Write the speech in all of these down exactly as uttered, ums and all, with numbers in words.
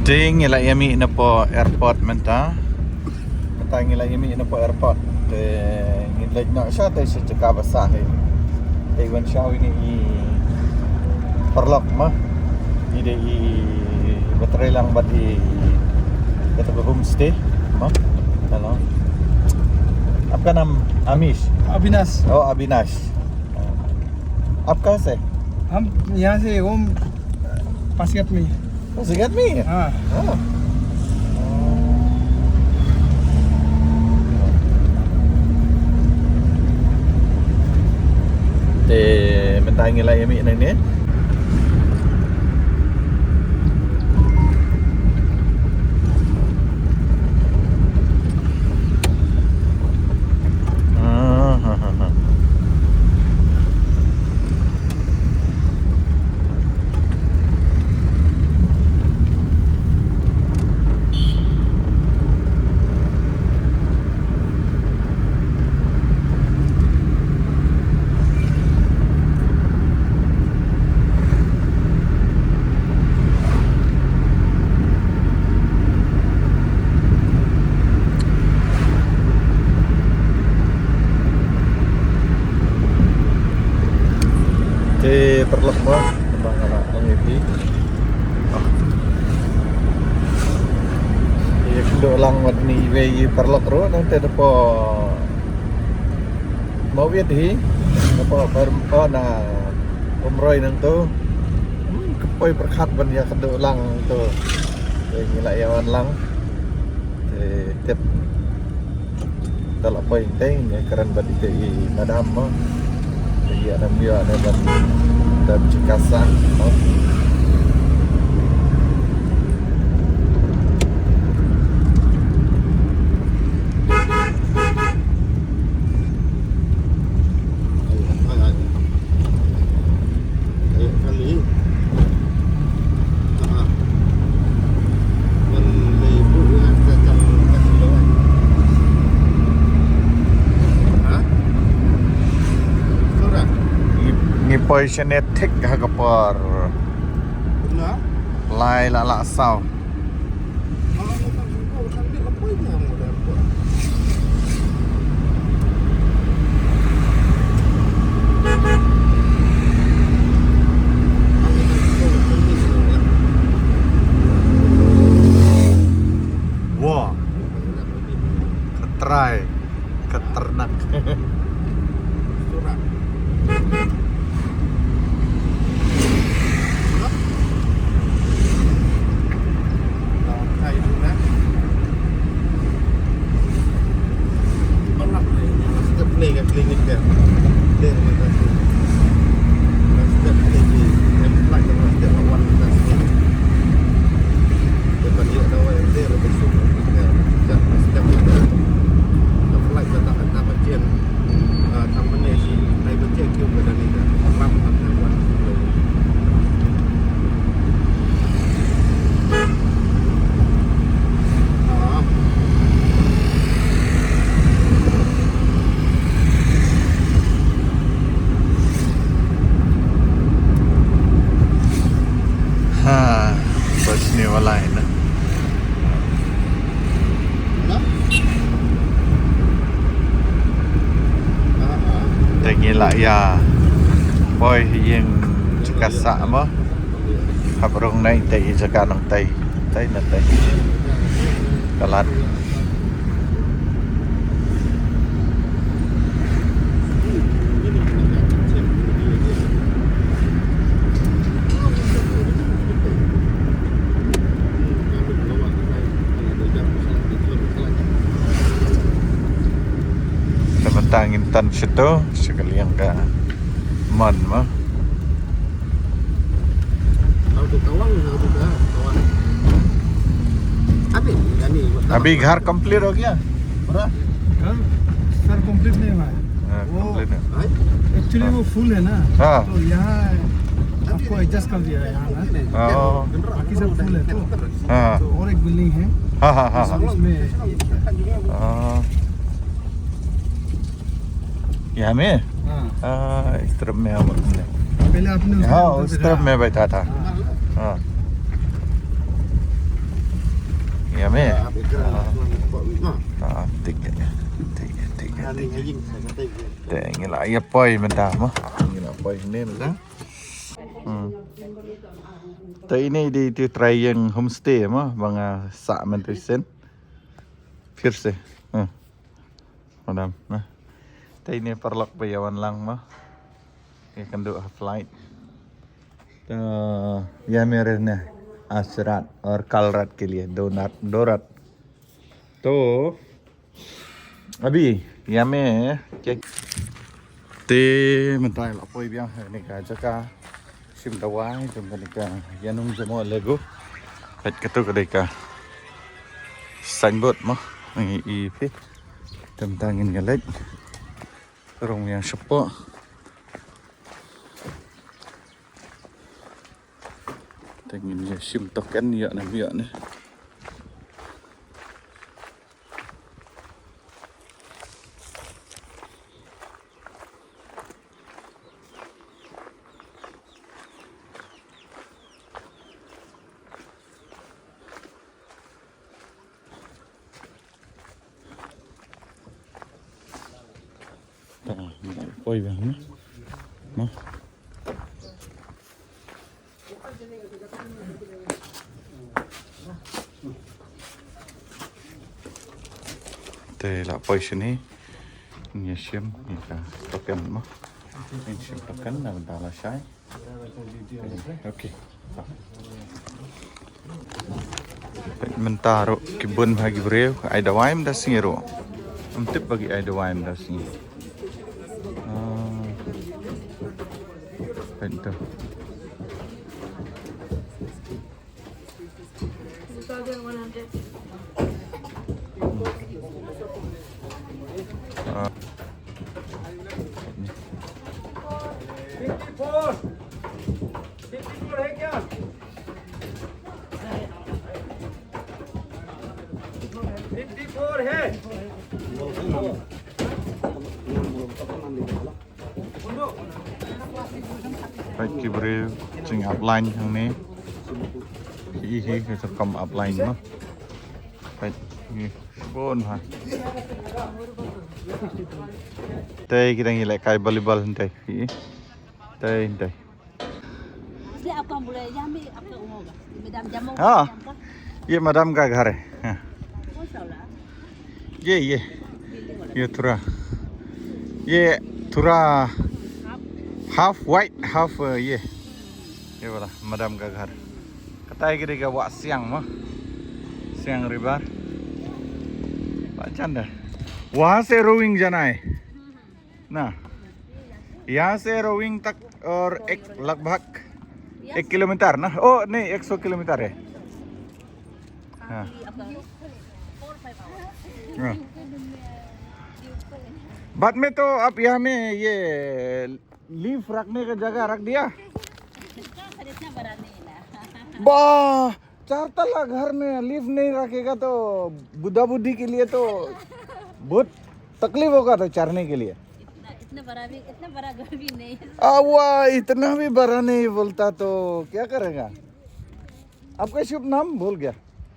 Te ngi la ïa mih na pdeng airport mynta. Mynta ngi la ïa mih na pdeng airport. Te ngi leit noh sha te sha jaka ba sah hi. Te wan sha ïa i paralok mo. I dei i ba trei lang bad i kata ka homestay mo. Hello. आपका नाम अमीश? अविनाश। ओ अविनाश। आपका से? हम यहाँ से, हम पासीघाट में ही है। पासीघाट में ही है? हाँ। हाँ। Te mynta ngi la ïa mih nangne. Ah, ha, ha, ha. Te paralok mo, namar nga la ong ïa phi. Ah. Ïa kynduh lang wat ni iwei i paralok ruh nangta da poi Mawbit hi. Nga poi bar, oh, na Umroi nangtu. Hmm, ka poi pyrkhat ban ïa kynduh lang tu. Te ngi la ïa wan lang. Te tip. Da la poi te ngi kren bad ite i madam mo. Te ïa nam ïa ne ban dep jingkasa mo. Ngi, ngi poi shane thik ha ka por lai la la saw. Wow. Ka trai. Ka ternak. Ha, bas ni walai na. Te ngi la ïa poi ïing jaka sah mo. Hap rung nai te i jaka nang tai. Tai na tai. Kalat. Te mynta ngin tan shito, sha ka liang ka mon mo. अभी घर कंप्लीट हो गया पूरा? घर, sir, complete नहीं हुआ है। हाँ, वो कंप्लीट है। एक्चुअली वो फुल है ना, हाँ। तो यहाँ आपको एडजस्ट कर दिया है यहाँ ना। हाँ। बाकी सब फुल है तो। हाँ। तो और एक बिल्डिंग है। हाँ, हाँ, हाँ, हाँ। इसमें हाँ। यहाँ में? हाँ। हाँ, इस तरफ में हम अपने पहले आपने उस हाँ, उस तरफ में बैठा था। हाँ। हाँ। Kami. Ah, tiket. Tiket, tiket, tiket. Te ngi la ïa poi mynta mo. Ngi la poi ne mynta. Hmm. Te ini di ti trai ïing homestay mo, ba nga sah mynta shen. Phir se. Hmm. Madam, nah. Te ini paralok ba ïa wan lang mo. Ïa kynduh ha flight. To ïa mere ne Asrat or Kalrat ke liye Donat Dorat. To abi ïa me ke. Te mynta la poi biang ha ne ka jaka. Shim dawai jong kane ka ïanung jong mo legu. Peit katu ka dei ka signboard mo. Ngi i phi. Te mynta ngin ïa leit. Rung ïa shapoh. Te ngin ïa shim token ïa ne ïa ne. Poi biang mo. Mo. Te la poi shini. Ngi shim, ngi ka token mo. Ngi shim token na bynta la shai. Okay. Mynta ruh ki bun ha ki briew, ai dawai mynta sngi ruh. Ym tip ba ki ai dawai mynta sngi. Ah. Peit tu. Ah. Fifty four, fifty four है क्या? Fifty four है। Peit ki briew jingap line hangne. Hi hi ka kam ap line mo. Peit hi. Bun ha. Te ki dang ïalehkai volleyball hynte. Hi. Te hynte. इसलिए आपको हम बोले, यहाँ में आपका वो होगा, मैडम जमा होगा हाँ। यहाँ का। ये मैडम का घर है। हाँ। कौन सा वाला? ये, ये। बिल्डिंग वाला। ये थोड़ा, ये थोड़ा हाफ। हाफ व्हाइट, हाफ, ये। ये वाला मैडम का घर। Katai ka dei ka Wah Siang mo. Siang River. Ba jan da. वहाँ से रोइंग जाना है। ना, यहाँ से रोइंग तक और एक लगभग एक किलोमीटर ना? ओ नहीं, एक सौ किलोमीटर है। हाँ। हाँ। बाद में तो आप यहाँ में ये लिफ्ट रखने का जगह रख दिया। वाह, चार तला घर में लिफ्ट नहीं रखेगा तो बुढ़ा बुढ़ी के लिए तो बहुत तकलीफ होगा तो चढ़ने के लिए। इतना, इतना बड़ा भी, इतना बड़ा घर भी नहीं है। आ, वाह, इतना भी बड़ा नहीं बोलता तो क्या करेगा? आपका शुभ नाम भूल गया।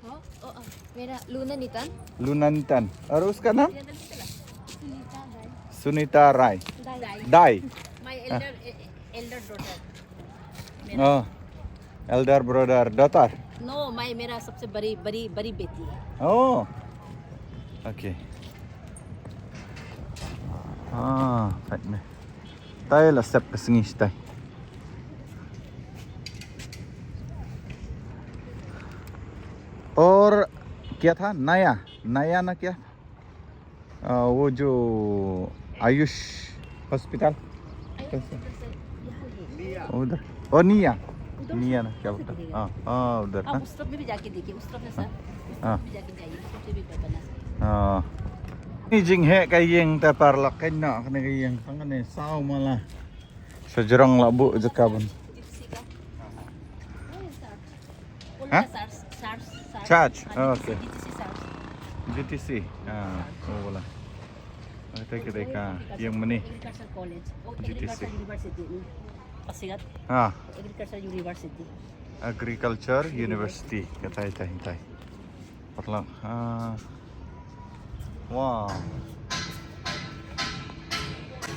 हाँ, ओ, ओ, मेरा लूना नितान। लूना नितान। और उसका नाम? सुनीता राय। सुनीता राय। दाई। दाई। My हाँ। Elder, ए-, ए-, elder daughter। मेरा। Oh, elder brother, daughter? No, my, मेरा सबसे बड़ी, बड़ी, बड़ी बेटी है। Oh, okay. Ah, peit ne. Tai la sep ka sngi tai. और क्या था? नया, नया ना क्या? आ, वो जो आयुष हॉस्पिटल? आयुष कैसे? हॉस्पिटल से यहाँ है। उधर। ओ, निया। उधर निया से ना, क्या बोलता? हाँ, हाँ, उधर, हाँ, हाँ। उस तरफ में भी जाके देखिए, उस तरफ है, सर। हाँ। उस तरफ हाँ। भी जाके जाइए, उस तरफ से भी बना सकते हैं। हाँ। Ni jingheh ka ïing te paralok, kane ka ïing, kane saw mala. Sa jrong la buh jaka bun. Gypsy का। हाँ? Church, church, church। Church, हाँ, oh, okay। G T C, G T C church। G T C, हाँ, वो वाला। Ate ka dei ka ïing mane? Agriculture College। Oh, G T C। Agriculture University, hmm। Pasighat। हाँ। Agriculture University। Agriculture University। Katai, tai, tai। Parlok. Ah. Wow.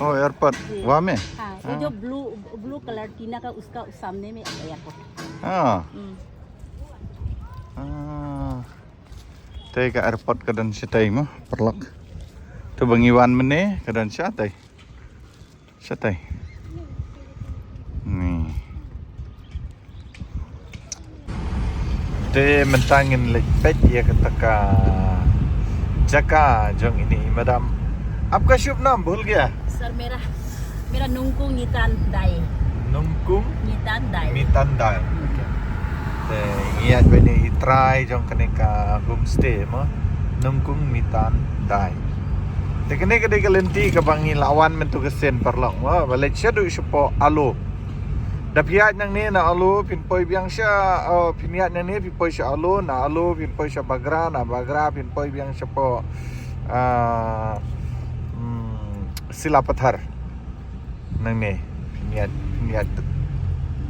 Oh, airport. ये। वहाँ में? हाँ, वो हाँ। जो ब्लू, ब्लू कलर टीना का, उसका सामने में एयरपोर्ट। हाँ। हम्म। Ah. Te ka airport ka don shatai mo, parlok. To ba ngi wan mynne ka don shatai. Shatai. Ni. Te mynta ngin leit peit ïa kata ka jaka jong ine i madam. आपका शुभ नाम भूल गया? सर, मेरा, मेरा नुंगकुंग नितान दाई। नुंगकुंग? नितान दाई। नितान दाई. Okay. Te ngi ïaid bad ine i trai jong kane ka homestay mo. नुंगकुंग नितान दाई. Te kane ka dei ka lynti kaba ngi la wan mynta ka sien, parlok mo. Ba leit shaduh shapoh Alo. Da phi ïaid nangne na Alo phin poi biang sha, oh, phi ïaid nangne phi poi sha Alo, na Alo phi poi sha Bagra, na Bagra phi poi biang shapoh, ah, mm, Silapathar. Nangne phi ïaid, phi ïaid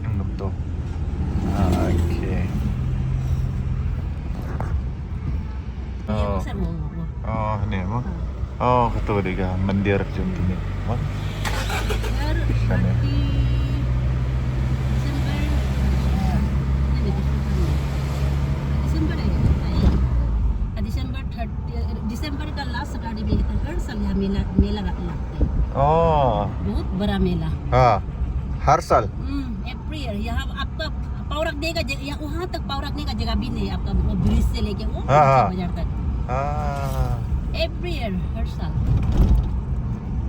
nangto. Ah, okay. ये Oh. Sir, वो, वो, वो। Oh, ne mo. हाँ। Oh, kato dei ka mandir jong kine mo. हर Kane. Thirty दिसंबर, नहीं, नहीं, दिसंबर नहीं। दिसंबर है, नहीं। दिसंबर थर्टी, दिसंबर का लास्ट सैटरडे में हर साल यहाँ मेला, मेला लग-, लगता है। Oh. बहुत बड़ा मेला। हाँ, हर साल? हम्म, every year। यहाँ आपका पाँव रखने का जगह, यहाँ, वहाँ तक पाँव रखने का जगह भी नहीं है आपका, वो ब्रिज से लेके वो हाँ, हाँ। बाजार तक। हाँ। Every year, हर साल।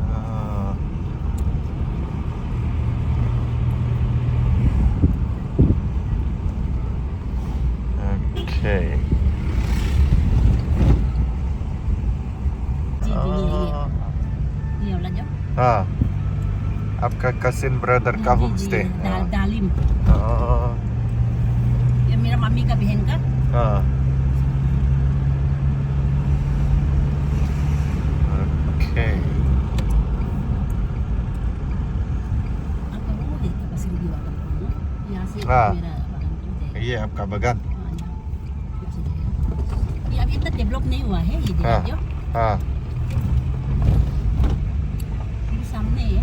हाँ। Okay. जी, जी, ये, ये। हाँ। ये वाला जो। हाँ। आपका कजिन ब्रदर का जी, जी, होमस्टे। दा-, हाँ। दालिम। हाँ। ये मेरा मम्मी का बहन का। हाँ। Okay. आपका वो है क्या, पसंदीदा वाला? यहाँ से हाँ। मेरा बागान को दे। ये आपका बागान? हाँ, यहाँ। ये अभी इतना डेवलप नहीं हुआ है, ये जगह हाँ, जो। हाँ। ये सामने है।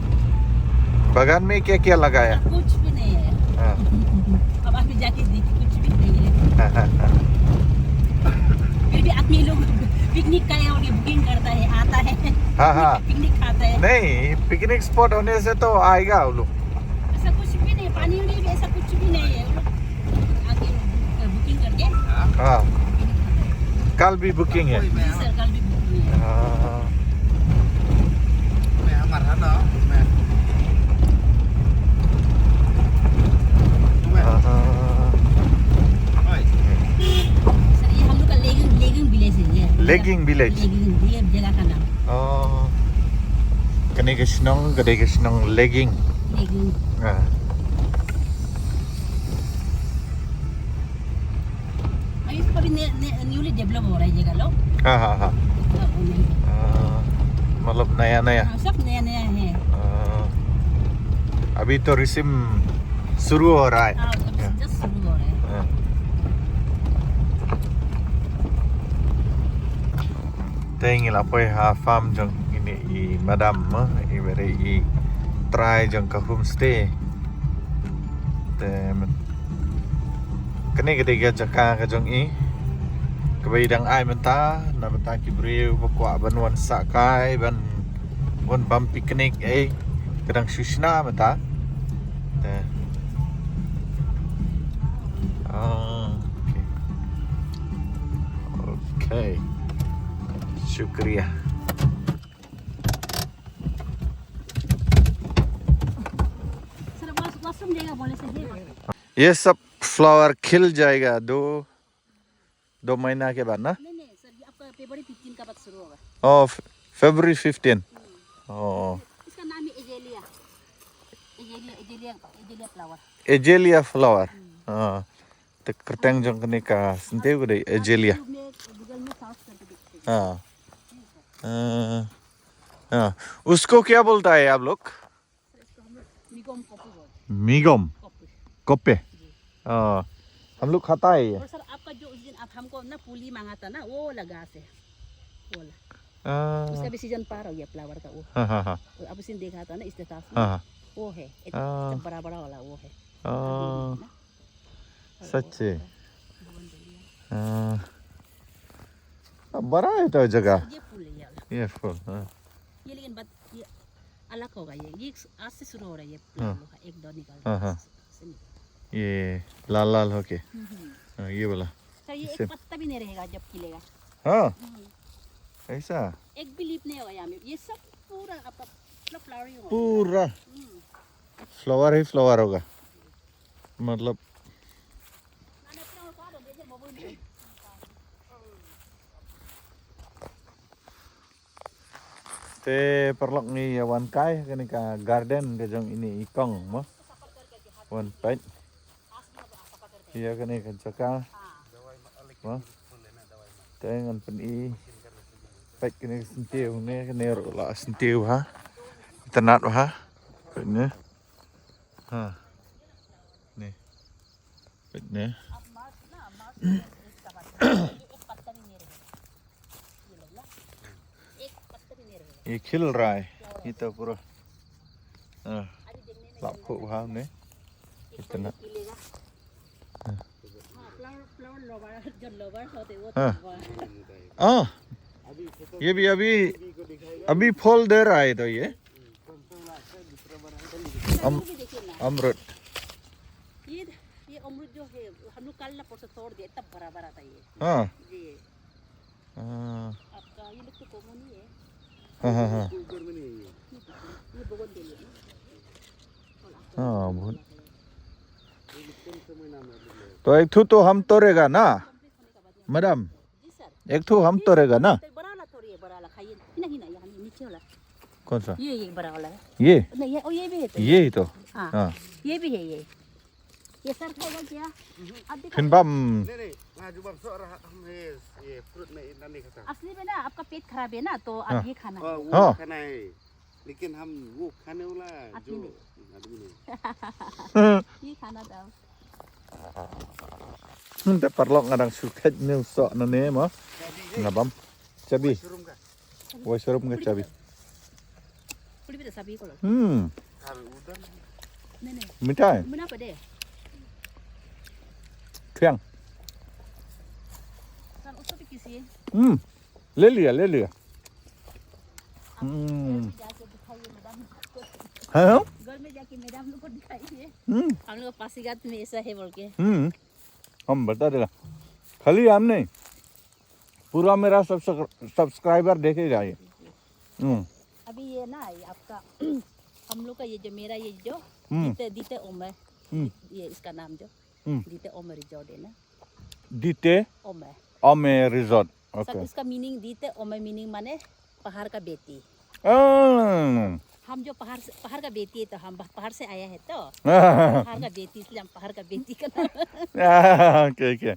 बागान में क्या क्या लगाया? कुछ भी नहीं है। हाँ। अब आप जाके देखिए, कुछ भी नहीं है। फिर भी आदमी लोग पिकनिक का है और ये बुकिंग करता है, आता है। हाँ, हाँ। पिकनिक खाता है। नहीं, पिकनिक स्पॉट होने से तो आएगा वो लोग। ऐसा कुछ भी नहीं, पानी वानी भी ऐसा कुछ भी नहीं है। वो लोग आके बुकिंग करके हाँ। पिकनिक खाता है। कल भी बुकिंग है? जी सर, कल भी बुकिंग है। हाँ। मैं हमारा ना, मैं। हाँ, हाँ। ओए। सर, ये हम लोग का लेगिंग, लेगिंग विलेज है ये। Lagging village? लेगिंग, ये जगह का नाम। Oh. Kane ka shnong, kane ka shnong Leging. Leging. Ah. अभी, अभी ने, ने, न्यूली डेवलप हो रहा है ये जगह लोग। हाँ, हाँ, हाँ। हाँ, वो नहीं। हाँ, मतलब नया, नया। हाँ, सब नया, नया है। हाँ। अभी तो रिसिम शुरू हो रहा है। हाँ, अभी हाँ। जस्ट शुरू हो रहा है। हाँ। Te ngi la poi ha farm jong ine i madam mo, i ba dei i trai jong ka homestay. Te men, kane ka dei ka jaka ka jong i kaba i dang ai mynta na bynta ki briew ba kwah ban wan sah kai, ban wan bam picnic ei, ka dang shu shna mynta. Te. Ah, okay. Okay. Shukriya. Sir, wash-, washroom जाएगा बोले से है। ये सब फ्लावर खिल जाएगा दो, दो महीना के बाद ना? नहीं, नहीं, सर, ये आपका फरवरी फिफ्टीन का बाद शुरू होगा। Oh, Fe-, February fifteen. हम्म। Oh. इसका नाम है azalea. Azalea, azalea, azalea flower. Azalea flower. हम्म। Ah. Te kyrteng jong kane ka syntiew ka dei Azalea. YouTube में, Google में सर्च करके देखते हैं। हाँ। ठीक है। हाँ। हाँ। उसको क्या बोलता है आप लोग? सर, इसको हम लोग मिगोम कोपे बोलते हैं। मिगोम? कोपे। कोपे। जी। हाँ। हम लोग खाता है ये। और सर, आपका जो उस दिन आप हमको ना फूली मांगा था ना, वो लगा से, वो ला। हाँ। उसका भी सीजन पार हो गया फ्लावर का वो। हाँ, हाँ, हाँ। वो अभी सीन देखा था ना स्टेटस में। हाँ, हाँ। वो है, एक हाँ। बड़ा बड़ा वाला वो है। हाँ। अभी ना। और सच्चे? वो है, भवन दलिया। हाँ। अब बड़ा है तो जगह। ये फूल है ये वाला। ये फूल, हाँ। ये लेकिन बत-, ये अलग होगा ये। ये आज से शुरू हो रहा है ये हाँ। फ्लावर का, एक दो निकल हाँ, रहा है। हाँ। ये लाल लाल होके। हम्म, हम्म। हाँ, ये वाला। सर, ये एक इससे पत्ता भी नहीं रहेगा जब खिलेगा। हाँ। हम्म। ऐसा? एक भी लीफ नहीं होगा यहाँ में। ये सब पूरा आपका, मतलब, फ्लावरिंग होगा। पूरा हम्म। फ्लावर ही फ्लावर होगा। मतलब, te paralok ngi ïa wan kai kane ka garden ka jong ine i kong mo. Wan peit ïa kane ka jaka mo. Te ngan pyni peit kane ka syntiew ne, kane ruh la syntiew ha. Itynnad ha. Peit ne. Ha. Ne. Peit ne. ये खिल रहा है, ये तो पूरा, हाँ, लाखों भाव ने इतना। हाँ। हाँ। हाँ, ये भी अभी, अभी फल दे रहा है तो ये। अम-, अमरूद। ये, ये अमरूद जो है, हम लोग कल ना परसों तोड़ दिया, इतना बड़ा बड़ा था ये। हाँ। ये। हाँ। आपका ये लोग तो कॉमन ही है। हाँ, हाँ, हाँ। ये बोगनवेलिया ना। हाँ, बहुत। तो एक ठो तो हम तोड़ेगा ना, मैडम? जी सर। एक ठो हम तोड़ेगा ना? तो बड़ा वाला तोड़िए, बड़ा वाला खाइए। हिना, हिना, यहाँ नीचे वाला। कौन सा? ये, ये बड़ा वाला है। ये? नहीं, ये, ओ, ये भी है तो। ये ही तो। हाँ। हाँ। ये भी है, ये। ये सर खाएगा क्या? आप भी खा लो। Phin bam. नहीं, नहीं, हाँ, जो बम सो रहा, हम ये, ये फ्रूट में इतना नहीं खाता। असली में ना, आपका पेट खराब है ना, तो आप हाँ। ये खाना। हाँ, वो हाँ। खाना है। लेकिन हम वो खाने वाला आदमी जो नहीं। आदमी नहीं। ये खाना था। Te paralok nga dang shu khet ne u soh na ne mo. Nga bam. Chabi. Washroom ka chabi. Puri bita sabi ko lo. Hmm. नहीं, नहीं। मीठा है। मना पड़े। Thiang. सर, उसको भी किसी। Hmm. ले लिया, ले लिया। हम्म। घर में जाके दिखाइए मैडम को। हाँ, हाँ। घर में जाके मैडम लोग को दिखाइए। हम्म। हम लोग पासीघाट में ऐसा है बोल के। हम्म। हम बता देगा। खाली हम नहीं, पूरा मेरा सब्सक्र-, सब्सक्राइबर देखेगा ये। हम्म। अभी ये ना, ये आपका, हम लोग का ये जो, मेरा ये जो, हम्म। दीते, दीते ओमे, हम्म। ये इसका नाम जो, हम्म। दीते ओमे रिजॉर्ट है ना। Dite Ome। Ome Resort। Sir, okay. इसका मीनिंग, दीते ओमे मीनिंग माने पहाड़ का बेटी। हाँ। हम जो पहाड़ से, पहाड़ का बेटी है, तो हम पहाड़ से आया है, तो पहाड़ का बेटी, इसलिए हम पहाड़ का बेटी का नाम। हाँ, ओके, ओके।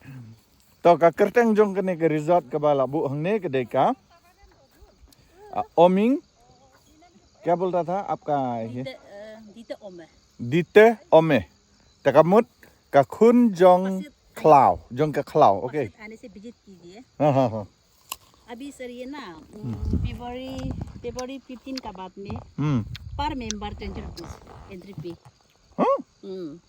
तो का kyrteng jong kane ka resort kaba la buh hangne ka dei ka, ah, Oming, क्या बोलता था आपका ये? दीते, अ, दीते ओमे। Dite Ome. Te ka mut ka khun jong Pasit khlaw, jong ka khlaw. Okay. Pasit आने से विजिट कीजिए। हाँ, हाँ, हाँ। अभी सर ये ना, हम्म। फरवरी, फरवरी फिफ्टीन का बाद में हम्म। पर member twenty rupees entry fee. हाँ? हम्म।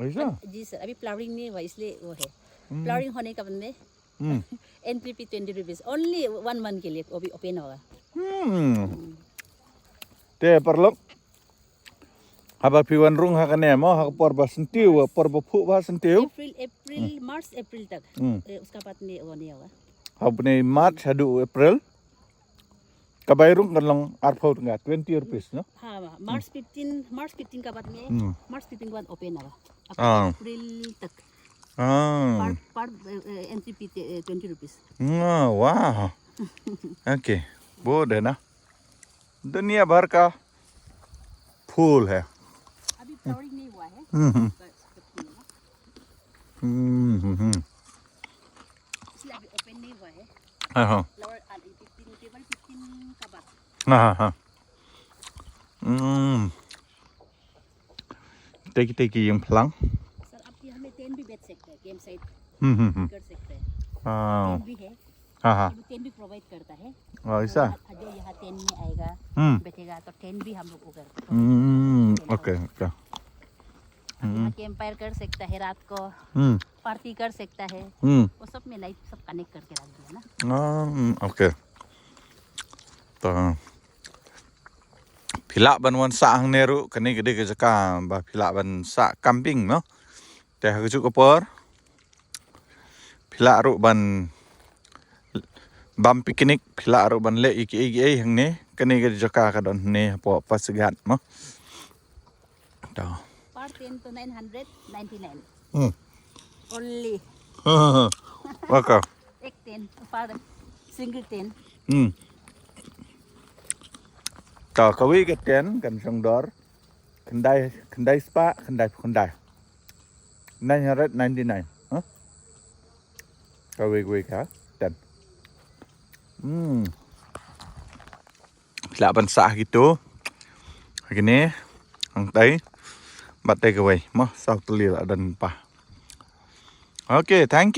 ऐसा? जी सर, अभी फ्लावरिंग नहीं हुआ इसलिए वो है। हम्म। फ्लावरिंग होने का बाद में हम्म। Entry fee twenty rupees, only one month के लिए वो भी ओपन होगा। हम्म। हम्म। Te paralok, haba phi wan rung ha kane mo, ha ka por ba syntiew, por ba phuh ba syntiew. अप्रैल, अप्रैल, हम्म। मार्च, अप्रैल तक। हम्म। ए, उसका बाद में वो नहीं होगा। Hapdeng March haduh April. Ka bai rung kan long arphew tyngka, twenty rupees, no? हाँ, हाँ, March fifteen, March fifteen का बाद में, हम्म। मार्च फिफ्टीन के बाद ओपन होगा। अब हाँ। अप्रैल तक। हाँ। पर, पर, ए, ए, एंट्री फी, ए, ट्वेंटी रुपीज। हाँ, वाह। ओके, बहुत है ना। दुनिया भर का फूल है। अभी फ्लावरिंग नहीं हुआ है। हम्म, हम्म। इसका, इसका फूल है ना। हम्म, हम्म, हम्म। इसलिए अभी ओपन नहीं हुआ है। हाँ, हाँ। फ्लावर, आ, फिफ्टीन, फरवरी फिफ्टीन का बाद। हाँ, हाँ, हाँ। हम्म। Thank you, thank you, ïing phlang. Sir, आप यहाँ में टेंट भी बैठ सकते हैं, गेम साइड हम्म, हम्म, हम्म। कर सकते हैं। हाँ। टेंट भी है। हाँ हाँ। वो टेंट भी प्रोवाइड करता है। हाँ, ऐसा। रात भर जो यहाँ टेंट में आएगा, हम्म। बैठेगा, तो टेंट भी हम लोग को करते हैं। हम्म, ओके, ओके। यहाँ कैंप फायर कर सकता है रात को, हम्म। पार्टी कर सकता है। हम्म। वो सब में लाइट सब कनेक्ट करके रख दिया ना। Um, okay. To phi lah ban wan sah hangne ruh, kane ka dei ka jaka ba phi lah ban sah camping, no? Te ha kajuh ka por phi lah ruh ban bam picnic, phi lah ruh ban leh ïa kiei kiei hangne. Kane ka jaka ka don hangne hapoh Pasighat, mo. To. Per tent to nine hundred ninety-nine Hmm. only. Okay. एक टेंट, पर single tent. Hmm. To kawei ka tent kan shong dor khyndai, khyndai spah khyndai phew khyndai. Nine hundred ninety-nine. Huh? Kawei kawei ka tent. Hmm. Phi lah ban sah ha kito. Ha kine, hangtai bad te kawei, mo, saw tylli la don pa. Okay, thank